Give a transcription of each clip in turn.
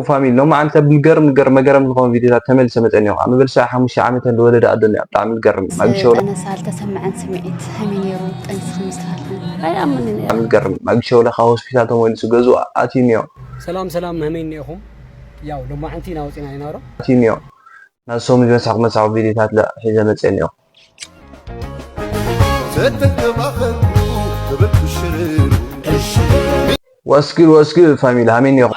ፋሚሊ ሎማዓንቲ ብልገርም ገርም መገረም ዝኾኑ ቪዲዮታት ተመልሰ መፀኒ። ኣብ መበል ሰብዓ ሓሙሽተ ዓመተን ዝወለደ ኣዶ እኒኣ። ብጣዕሚ ልገርም። ማግሸውላ ጠነሳ ዝተሰምዐን ስምዒት ከመይ ነይሩ? ጠንስኺ ምስ ተሃልከ? ኣይኣምንን እየ። ብጣዕሚ ልገርም። ማግሸውላ ካብ ሆስፒታል ተመሊሱ ገዝኡ ኣትዩ እኒኦ። ሰላም ሰላም፣ መህመይ እኒኦኹም። ያው ሎማዓንቲ ኢና ወፂና ኢና ዶ። ኣትዩ እኒኦ። ናሶም ዝመሳኹ መሳኹ ቪዲዮታት ለ ሒዘ መፀ እኒኦ። ተተንከባኸብኩ ክብል ክሽርሩ። ወስግድ ወስግድ ፋሚሊ ሃመይ እኒኦኹም።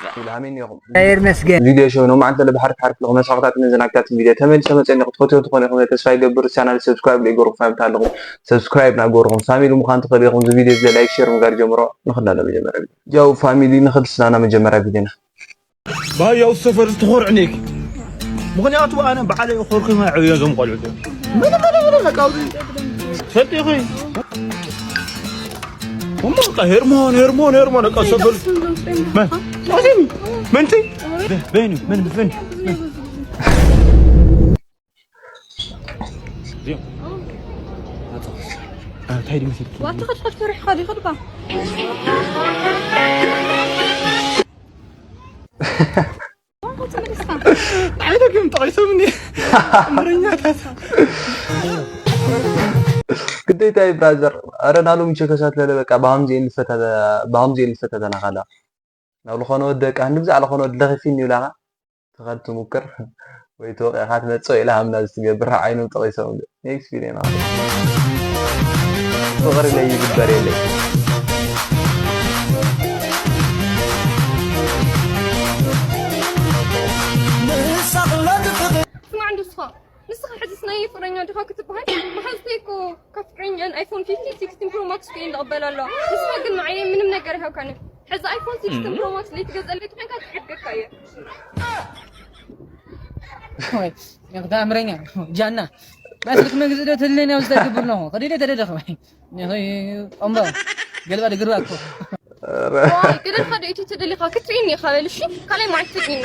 ፋሚሊ ሃመይ እኒኦኹም። ይመስገን። ቪድዮ ሸው ነው ማዕንተ ለብሓርፍ ሓርፍ ለኹ መሳኹታት መዘናግታት ቪድዮ ተመልሰ መፀ እኒኦ። ክትፈትዎ ትኾኑ ኢኹም ተስፋ ይገብር። ቻናል ሰብስክራይብ ለይገሩ ፋሚሊ ኣለኹም ሰብስክራይብ ናገርኹም ፋሚሊ ምዃን ትኽእሉ ኢኹም። እዚ ቪድዮ እዚ ላይክ ሼር ምግባር ጀምሮ። ንኽድና ለመጀመርያ ቪድዮ ያው ፋሚሊ ንኽልስናና መጀመርያ ቪድዮና ባይ ኣብ ሰፈር ዝተኾርዕ ኔኪ ምኽንያቱ ኣነ ባዕለይ ኾርኩማ ዕብዮ ዞም ቆልዑ ምን ምን ምን ነቃውዚ ሰጢኺ እሞ በቃ ሄርሞን ሄርሞን ሄርሞን ነቃ ሰፈር መን መንቲ በይኑ ምን ምን እንታይ ድምስል ዋታ ኸድኸድ ፈሪሕኻ ዲኸ ድባ ግዴታ እዩ ብራዘር። ኣረ ናሉ ምቸ ከሳት ለለ በቃ ብሃምዚ የልፈታ ብሃምዚ የልፈታ ተናኻላ ናብ ዝኾነ ወዲ ደቃ ንብዛዕ ዝኾነ ወዲ ለኺፊኒ ይብላኻ ትኸድ ትሙክር ወይ ተወቂዕካ ትመጽእ ኢላ ሃምና ዝትገብር ዓይኖም ጠቒሶም ኔክስት ቪድዮ ማለት ፍቕሪ ለይግበር የለይ ስማዕ እንዶ ንስኻ ንስኻ ሕጅስ ናይ ፍቕረኛ ዲኻ ክትበሃል መሓዝተይ እኮ ካብ ፍቅረኛን ኣይፎን ፊፍቲን ሲክስቲን ፕሮ ማክስ እኮ እየን ዝቕበላ ኣለዋ። ንስኻ ግን ንዓየይ ምንም ነገር ኣይሃብካንን። ሕዚ ኣይፎን ሲክስቲን ፕሮ ማክስ ለይትገዝአለይ ተኾይንካ ክሕድገካ እየ። ወይ ተኣምረኛ ጃና ናይ ስልክ መግዝኢ ዶ ትህልኒ ኣብዚ ተገብር ኣለኹ ከዲደ ተደደኽ ወይ እምባ ገልባ ድግርባ እኮ ዋይ ገደልካ ዶ ኢቲ ተደሊኻ ክትርእኒ ኢኻ በል እሺ ካልኣይ መዓልቲ ትርእኒ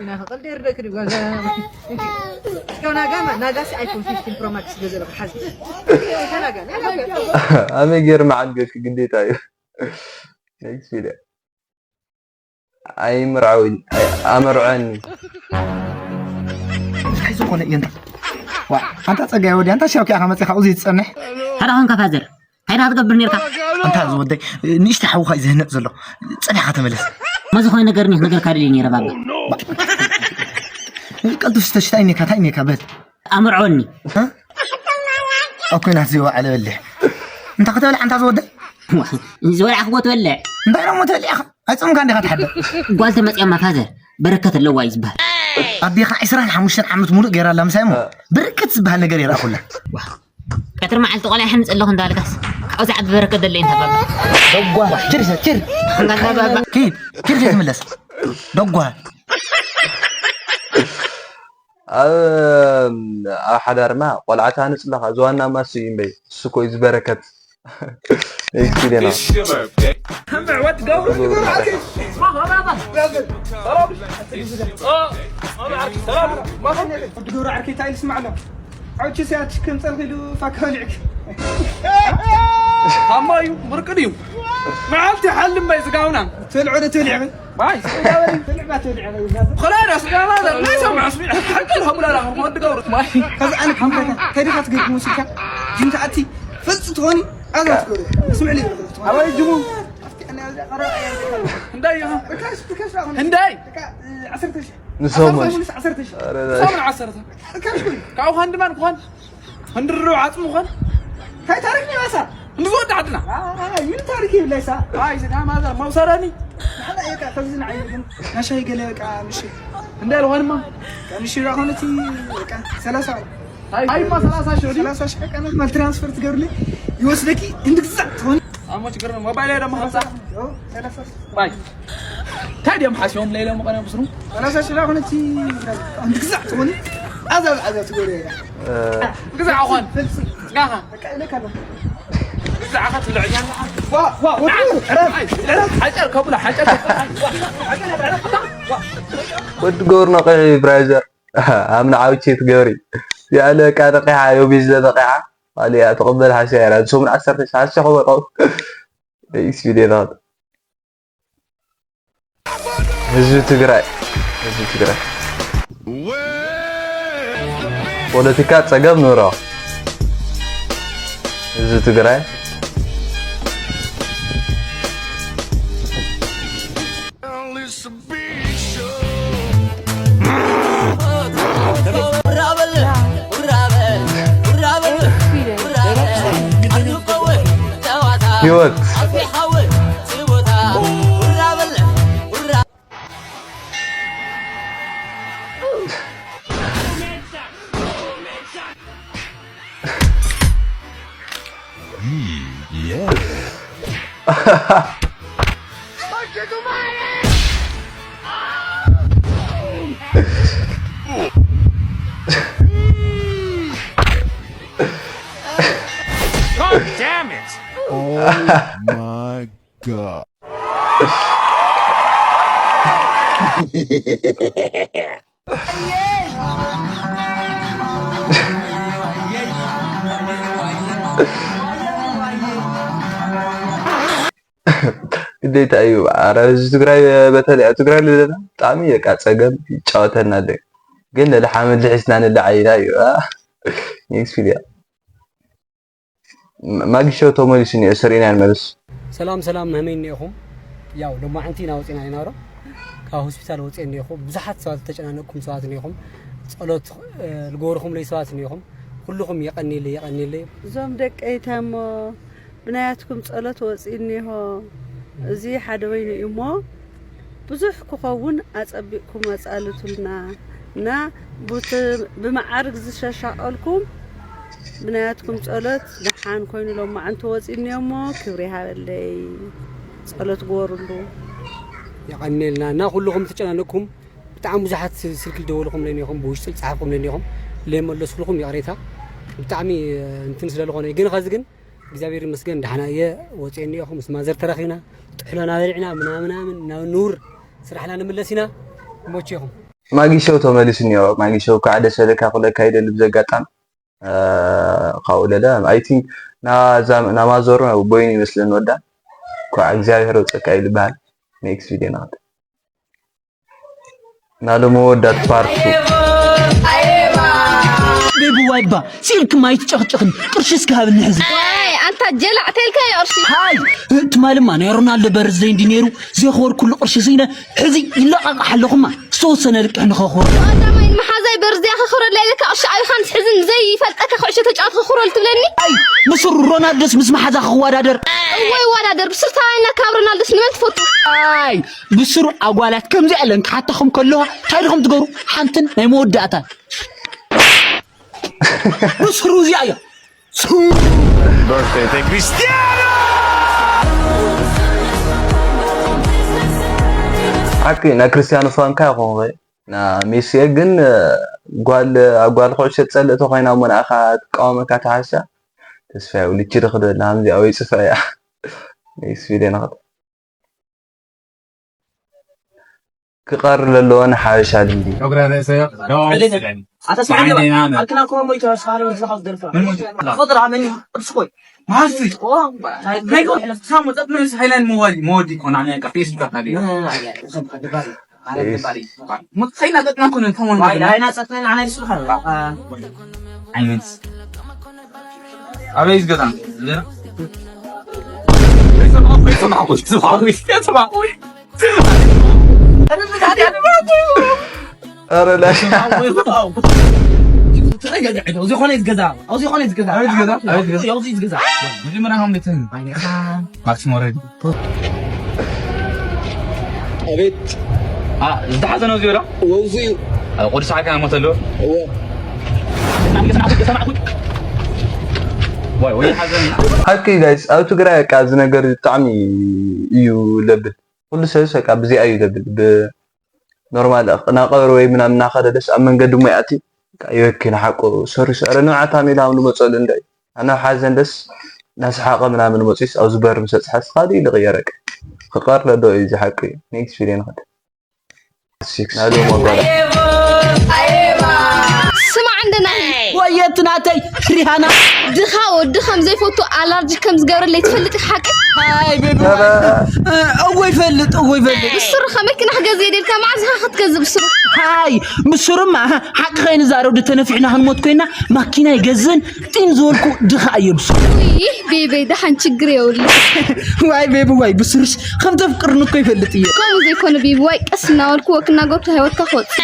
ኢና ክቕል ደርደክ ድጓዛ እስካብ ናጋ ናጋ ሲ ኣይፎን ፊፍቲን ፕሮ ማክስ ገዘለ ሓዚ ናጋ ኣመይ ገይር መዓል ገዝኪ ግዴታ እዩ ኔክስት ቪድዮ ኣይምርዓውኒ ኣመርዖኒ እንታይ ዝኾነ እየ እንታይ ኣንታ ፀጋይ ወዲያ እንታይ ሻውኪ ኢኻ መፂኻ እዚ ትፀንሕ ሓደ ኾንካ ፋዘር እንታይ ዳ ትገብር ነርካ ኣንታ ዝወደይ ንእሽተ ሓውኻ እዩ ዝህነፅ ዘሎ ፀኒሕካ ተመለስ መዚ ኾነ ነገር ኒክ ነገር ካደልዩ ነረ ባባ ቀልጡፍ ስተሽታይ ኔካ ታይ ኔካ በል ኣምርዖኒ ኣብ ኮይናት ዘይወዓለ በሊሕ እንታ ከተበልዕ እንታ ዝወደይ ዝበልዓ ክጎ ትበልዕ እንታይ ደሞ ትበልዕ ኢኻ ኣይፅምካ እንዲኻ ትሓድር ጓል ተመፅያማ ፋዘር በረከት ኣለዋ እዩ ዝበሃል ኣዴኻ ዕስራን ሓሙሽተን ዓመት ሙሉእ ገይራ ኣላ ምሳይ እሞ በረከት ዝበሃል ነገር የርኣኹላ ቀትሪ መዓልቲ ቆልዓ ይሓንፅ ኣለኹ እንዳልካስ ካብኡ ዝዓቢ በረከት ደለ እንታ ባባ ደጓ ችር ችር ኪድ ኪድ ዘይትምለስ ደጓ ኣብ ኣብ ሓዳርና ቆልዓ ትሃንፅ ኣለኻ እዚ ዋና ማሱ እዩ እምበይ እሱ እኮ እዩ ዝበረከት ዓውቺ ሲያትሽ ከም ጸርኺ ኢሉ ፋካ በሊዕኪ ሃማ እዩ ምርቅድ እዩ መዓልቲ ሓልም በይ ስጋውና ተልዖ ዶ ተልዕኺ ማይ ስጋበሪ ተልዕባ ተልዕኺ ኸላዳ ስጋና ናይ ሰምዐ ስሚዕ ሓቀል ሃሙላላ ወዲ ገብሩ ማይ ከዚ ኣነ ከምከታ ከዲኻ ትገድሙ ሲልካ ጅንታ ኣቲ ፈልፂ ትኾኒ ኣዛ ትገብሩ ስምዕሊ ኣባይ ጅሙ እንዳይ ንሰሙን ካብኡ ከንድማን ክኾን ክንድርብ ዓፅሚ ክኾን እንታይ ታሪክ ነባሳ እንዲ ዝወዲ ዓድና ምን ታሪክ ይብላይሳ ኣይ ስጋ ማዘር መውሰደኒ ንሓና እየካ ከዚ ንዓይ ግን ናሻይ ገለ በቃ ምሽ እንታይ ልኾንማ ምሽ ራኾነቲ በቃ ሰላሳ ኣይማ ሰላሳ ሺህ ሰላሳ ሺህ ቀነት ማል ትራንስፈር ትገብርልኝ ይወስደኪ እንድግዛዕ ትኾን ኣሞ ችግር ነው ሞባይል ደሞ ሀምሳ ባይ እንታይ ድዮም ሓሲቦም ለይለ መቐነ ብስሩ ሰላሳ ሽላ ኮነቲ እንድግዛዕ ትኾኒ ኣዛ ኣዛ ትጎሪ ግዛዕ ኾን ጋኻ ግዛዕ ኸት ልዕኛ ሓጨር ከብሎ ሓጨር ወዲ ጎርኖ ቀሒ ብራዘር ኣምና ዓውቼ ትገብሪ ያለ በቃ ነቂሓ፣ ዮቢ ስለ ነቂሓ፣ ካልእ እያ ትቕበል ሓሻ እያ። ሰሙን ዓሰርተ ሺሕ ሓሻ ክበልዖ። ኤክስፒሪየንስ። ህዝቢ ትግራይ፣ ህዝቢ ትግራይ። ፖለቲካ ጸገም ኑሮ። ህዝቢ ትግራይ። ህይወት። God damn it! Oh my god. ግዴታ እዩ። ኣረ ህዝቢ ትግራይ በተለይ ኣብ ትግራይ ለለና ብጣዕሚ በቃ ፀገም ይጫወተና ኣሎ። ግን ልልሓመድ ልሒስና ንላዓል ኢና እዩ። አ? ኔክስት ቪድዮ። ማጊ ሾው ተመሊሱ እኒኦ፣ ስርኢና ንመልስ። ሰላም ሰላም፣ መህመይ እኒኦኹም። ያው ሎማዕንቲ ኢና ወፂና ኢና ዶ ካብ ሆስፒታል ወፂአ እኒኦኹ። ብዙሓት ሰባት ዝተጨናነቅኩም ሰባት እኒኦኹም። ፀሎት ልገብርኹምለይ ሰባት እኒኦኹም። ኩልኹም የቐኒለይ የቐኒለይ። እዞም ደቀይ ታሞ ብናያትኩም ጸሎት ወጺኡ እኒሆ። እዚ ሓደ በይኑ እዩ እሞ ብዙሕ ክኸውን ኣጸቢቕኩም ኣጻልቱልና እና ቡት- ብመዓርግ ዝሸሻቐልኩም ብናያትኩም ጸሎት ደሓን ኮይኑ ሎማዓንቲ ወጺኡ እኒኦ እሞ ክብሪ ይሃበለይ። ጸሎት ግበሩሉ። የቐንየልና እና ኩልኹም ተጨናነቅኩም ብጣዕሚ ብዙሓት ስልኪ ዝደወልኹም ለኒኹም ብውሽጢ ዝፀሓፍኩም ለኒኹም ለመለስኩልኩም ይቕሬታ ብጣዕሚ እንትን ስለዝኾነ ግን ኸዚ ግን እግዚኣብሔር ይመስገን ደሓና እየ ወፅየ እኒኦኹ ምስ ማዘር ተራኺብና ጥሕሎና በሊዕና ምናምናምን ናብ ንውር ስራሕና ንምለስ ኢና ይመችኹም ማጊ ሾው ተመሊሱ እኒኦ ማጊ ሾው ከዓ ደስ በለካ ክብለካ ይደሊ ብዚ ኣጋጣሚ ካብኡ ለለ I think ናዛ ናማዞር ቦይን ይመስለኒ ወዳ ኳ እግዚኣብሔር ውፀካ እዩ ዝበሃል next video ናት ናሉ መወዳት part two ቤቢ ዋይባ ሲልክ ማይ ትጨኽጭኽን ቅርሺ እስኪ ሃብኒ ሕዚ ኣይ ኣንታ ጀላዕ ተልካዮ ቅርሺ ሃይ ትማልማ ናይ ሮናልዶ በርዝደይ እንዲ ነይሩ ዘኽበርኩሉ ቅርሺ ስኢነ ሕዚ ይለቓቕሕ ኣለኹማ ዝተወሰነ ልቅሕ ንኸኽብሮ ቀዳማይ ንመሓዛይ በርዝደያ ከኽብረላ ኢለካ ቅርሺ ኣቢኻንስ ሕዚ ንዘይፈልጠካ ኩዕሾ ተጫወት ከኽብረሉ ትብለኒ ኣይ ብስሩ ሮናልዶስ ምስ መሓዛ ክወዳደር እወ ይወዳደር ብስርታ ኢልና ካብ ሮናልዶስ ንመን ትፈቱ ኣይ ብስሩ ኣጓላት ከምዚ ኣለን ክሓታኹም ከለዋ እንታይ ድኹም ትገብሩ ሓንትን ናይ መወዳእታ ብስሩ እዚኣ እያ ሓቂ ናይ ክርስትያኖ ፋንካ ይኾንኸ ና ሜሲ ግን ጓል ኣብ ጓል ኩዕሾ ትጸልእ ተኾይና እሞ ንኣኻ ትቃወመካ ተሓሳ ተስፋ ይብሉ እቺ ዶ ክደላ ከምዚኣ ወይ ጽፍዐ እያ ሜሲ ቪድዮ ንኸት ክቐር ለለዎ ንሓበሻ ልምዲ ጨጉረ ርእሰዮ ዶ ኣታ ስማዕ ዓንዴና ነ ኣክና ኮሞ ይተዋስ ፋሪ ወዝኻ ዝደርፋ ምን ሞት ፈጥራ ምን እርስኮይ ማስቲ ናይ ጎ ሳሙ ጠጥ ምን ሃይላንድ መዋዲ መዋዲ ኮና ናይ ቃ ፌስ ቃ ታዲ ሰብካ ድባሪ ዓረብ ድባሪ ሙት ኸይና ጠጥና ኮነ ተሞን ዋይ ላይና ጸጥና ዓና ይስልካ ዓይነት ኣበይ ዝገዛ ኧረ ላይ ተረጋግዐ ዶ ዝኾነ ዝገዛ ኣብዚ ዝኾነ ዝገዛ ኣብዚ ዝኾነ ዝገዛ ኣብዚ ዝገዛ መጀመርያ ከም ቤትን ባይነኻ ማክሲም ወረድ ኣቤት ዝተሓዘነ እዚዮ ዶ ወዚ እዩ ቁዱስ ዓካ ሞት ኣለዎ እወ ሰማዕኩ ሰማዕኩ ወይ ወይ ሓዘን ሓቂ ጋይስ ኣብ ትግራይ በቃ እዚ ነገር ብጣዕሚ እዩ ለብል ኩሉ ሰብስ በቃ ብዚኣ እዩ ለብል ብኖርማል ናብ ቀብሪ ወይ ምናምን እናኸደ ደስ ኣብ መንገዲ እሞ ይኣቲ በቃ ይበኪ ንሓቁ ሶሪ ሶሪ ንብዓት ኣሚላ ኣብ ንመፀሉ እንደ ኣነ ሓዘን ደስ እናሰሓቐ ምናምን መፂስ ኣብዚ በር ምስ በፅሐስ ካልእ ኢሉ ይቕየረቅ ክቐር ለዶ እዩ እዚ ሓቂ እዩ ኔክስት ቪድዮ ንኸድ ናሉ መጓዳ ስማዕ እንደ ናሂ ወይ የት ናተይ ሪሃና። ድኻ ወዲ ከም ዘይፈቱ ኣላርጂ ከም ዝገብረለይ ትፈልጥ ሓቂ? ኣይ ቤቢ፣ እዎ ይፈልጥ፣ እዎ ይፈልጥ። ብስሩ ከመይ ክና ክገዝእ ደልካ? መዓዝ ኢኻ ክትገዝእ ብስሩ? ኣይ ብስሩማ ሓቂ ከይንዛረብ ተነፊሕና ክንሞት ኮይና፣ ማኪና ይገዝእን ጢን ዝበልኩ ድኻ እየ ብስሩ። ይህ ቤበይ ደሓን ችግር የብሉ። ዋይ ቤቢ ዋይ፣ ብስሩስ ከም ተፍቅርኒ እኮ ይፈልጥ እየ። ከምኡ ዘይኮነ ቤቢ ዋይ፣ ቀስ እናበልኩ ወክ እናገብኩ ህይወትካ ክወጽእ።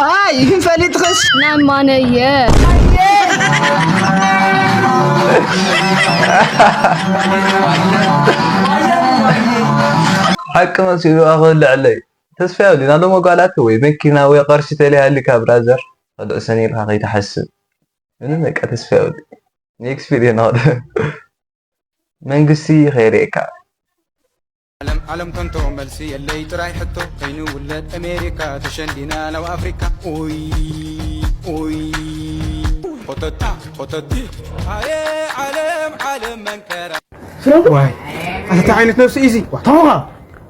ኣይ ፈሊጥኸስ። ናማነየ። ሓቂ መሲሉ ኣኽልዕለይ። ተስፋ የብሉን። ኣለሞ ጓላት ወይ መኪና ወይ ቅርሺ ተሊሃልካ ብራዘር፣ ከልዕሰኒ ኢልካ ከይትሓስብ። ምንም በቃ ተስፋ የብሉን። ኔክስት ቪድዮ ነው። መንግስቲ ከይርእየካ። ዓለም ዓለም ከንቶ መልሲ የለይ ጥራይ ሕቶ ከይንውለድ ኣሜሪካ ተሸንዲና ናብ ኣፍሪካ ኡይ ኡይ ኾተታ ኾተቲ ኣየ ዓለም ዓለም መንከራ ዋይ ኣታ እንታይ ዓይነት ነብሲ እዩ እዚ? ታውኻ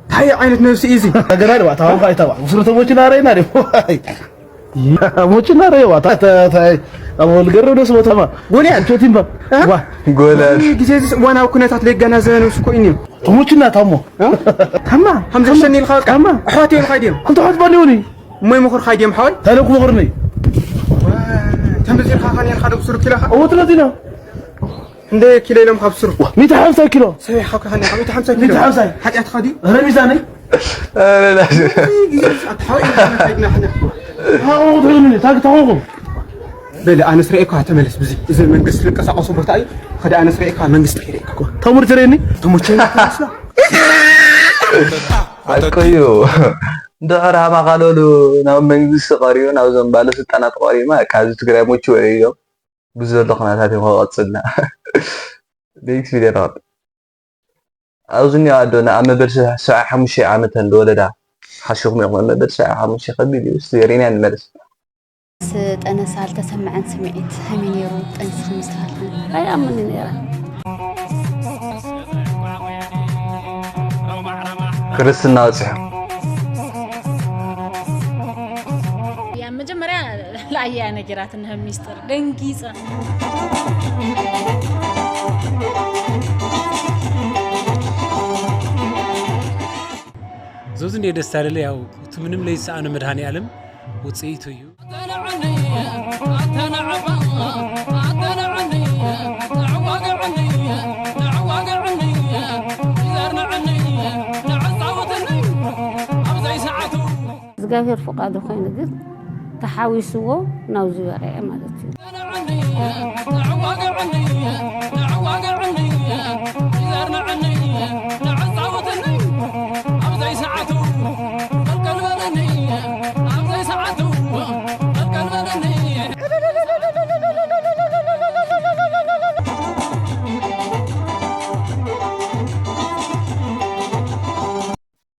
እንታይ ዓይነት ነብሲ እዩ እዚ? ገና ደዋ ታውኻ ኣይታዋ ብስሩ ተሞችና ረይና ደ ዋይ ሞችና ረይዋ ታይ ኣብ ልገረብ ደስ ቦታማ ጎልያድ ቾቲምባ ዋ ጎላድ እዚ ግዜ እዚ እዋናዊ ኩነታት ለይገናዘበ ነብሲ እኮ እዩ ተሞችና ታሞ ታማ ሃምዘሸኒ ኢልካ በቃ ኣሕዋት እዮም ካድዮም እንተ ሓት ባሊውኒ እሞ ይምኹርካ ድዮም ሓወይ ታለኩ ምኽርኒ ተምዚ ኢልካ ካ ነርካ ዶ ብስሩ ኪሎኻ እወትለቲና እንደ ኪሎ ኢሎም ካብ ስሩ ሚእቲ ሓምሳ ኪሎ ሰቢሕካ ካ ነርካ ሚእቲ ሓምሳ ኪሎ ሚእቲ ሓምሳ ሓጢኣትካ ድዩ ኧረ ሚዛነይ ኣትሓወይ ኢልና ከይድና ሕና ታቆቁ ትብልኒ ታግ ታቆቁ በል ኣነስ ርእየካ ተመለስ ብዚ እዚ መንግስቲ ዝንቀሳቀሱ ቦታ እዩ ከደ ኣነስ ርእየካ መንግስቲ ከይደ ተሙር ትርእኒ ተሞቸ ተመስላ ሓቆዩ እንድሕር ሃማኻለሉ ናብ መንግስቲ ቀሪቡ ናብዞም ባለስልጣናት ቀሪማ ካብዚ ትግራይ ሞችው እዮም ብዘሎ ኩነታት እዮም ክቐፅልና ኔክስት ቪድዮ ንቐጥ ኣብዚ እኒኦ ኣዶና ኣብ መበል ሰብዓ ሓሙሽተ ዓመተን ዝወለዳ ሓሽኹም ኢኹም ኣብ መበል ሰብዓ ሓሙሽተ ከቢድ እዩ እስቲ ሪና ንመለስ ምስ ጠነሳ ዝተሰምዐን ስምዒት ከመይ ነይሩ? ጠንስኺ ምስ ተኸልክን? ኣይኣምንን ነይረ። ክርስትና በፂሑ መጀመርያ ለኣያ ነጊራትኒ ከም ሚስጥር ደንጊፀ ዞዚ እንደ ደስ አለለ ያው ትምንም ለይሰኣነ መድኃኔ ዓለም ውፅኢቱ እዩ። እግዚኣብሔር ፍቓዱ ኮይኑ ግን ተሓዊስዎ ናብዚ በቂዐ ማለት እዩ።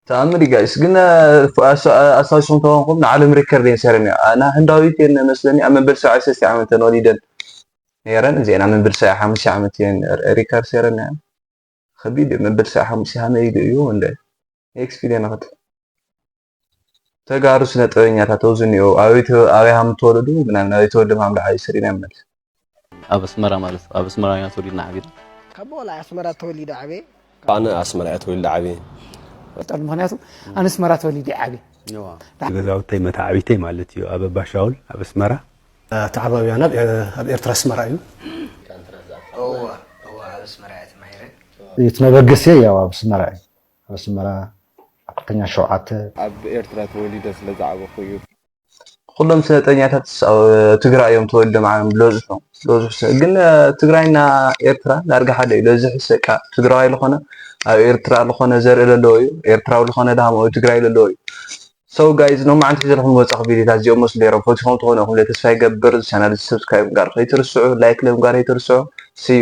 ተኣምር እዩ ጋይስ ግን ኣስታውስኩም ተኾንኩም ንዓለም ሪከርድ እየን ሰረን እያ ኣና ህንዳዊት እየን መስለኒ ኣብ መበል ሰብዓይ ሰለስተ ዓመተን ወሊደን ነይረን እዚአን ኣብ መበል ሰብዓይ ሓሙሽተ ዓመት እየን ሪከርድ ሰረን እያ ከቢድ እዩ መበል ሰብዓይ ሓሙሽተ ሃመይ ኢሉ እዩ እንደ ኔክስት ቪድዮ ንኸድ ተጋሩ ስነ ጥበበኛታት ኣብዚ እኒኦ ኣበይ ሃም ተወለዱ ምናምን ኣበይ ተወልዶም ሃም ደዓ ይስሪና ይመልስ ኣብ ኣስመራ ማለት ኣብ ኣስመራ ኢና ተወሊድና ዓቢና ካብ ወላ ኣስመራ ተወሊደ ዓብየ ኣነ ኣስመራ እየ ተወሊደ ዓብየ ይፈልጠሉ ምክንያቱ ኣነ ኣስመራ ተወሊደ ዓብየ ገዛውተይ መታዕቢተይ ማለት እዩ ኣብ ኣባሻውል ኣብ ኣስመራ ተዓባብያና ኣብ ኤርትራ ኣስመራ እዩ ኣብ ኣስመራ እየ ተማሂረ እቲ መበገሲ ያው ኣብ ኣስመራ እዩ ኣብ ኣስመራ ኣብ ክልተኛ ሸውዓተ ኣብ ኤርትራ ተወሊደ ስለ ዝዓበኹ እዩ ኩሎም ስነጠኛታት ኣብ ትግራይ እዮም ተወልዶም ዓለም ብለዝሑ ብለዝሑ ግን ትግራይና ኤርትራ ዳርጋ ሓደ እዩ ለዝሕስ በቃ ትግራዋይ ዝኾነ ኣብ ኤርትራ ዝኾነ ዘርኢ ለለዎ እዩ ኤርትራዊ ዝኾነ ደሃም ኣብ ትግራይ ለለዎ እዩ ሰው ጋይዝ ኖማዓንቲ ሒዘልኩም ዝመፃኹ ቪዲዮታት እዚኦም መስሉ ነይሮም ፈቲኹም ተኾኑ ኢኹም ተስፋ ይገብር ቻናል ሰብስክራይብ ጋር ከይትርስዑ ላይክ ለምጋር ከይትርስዑ ስዩ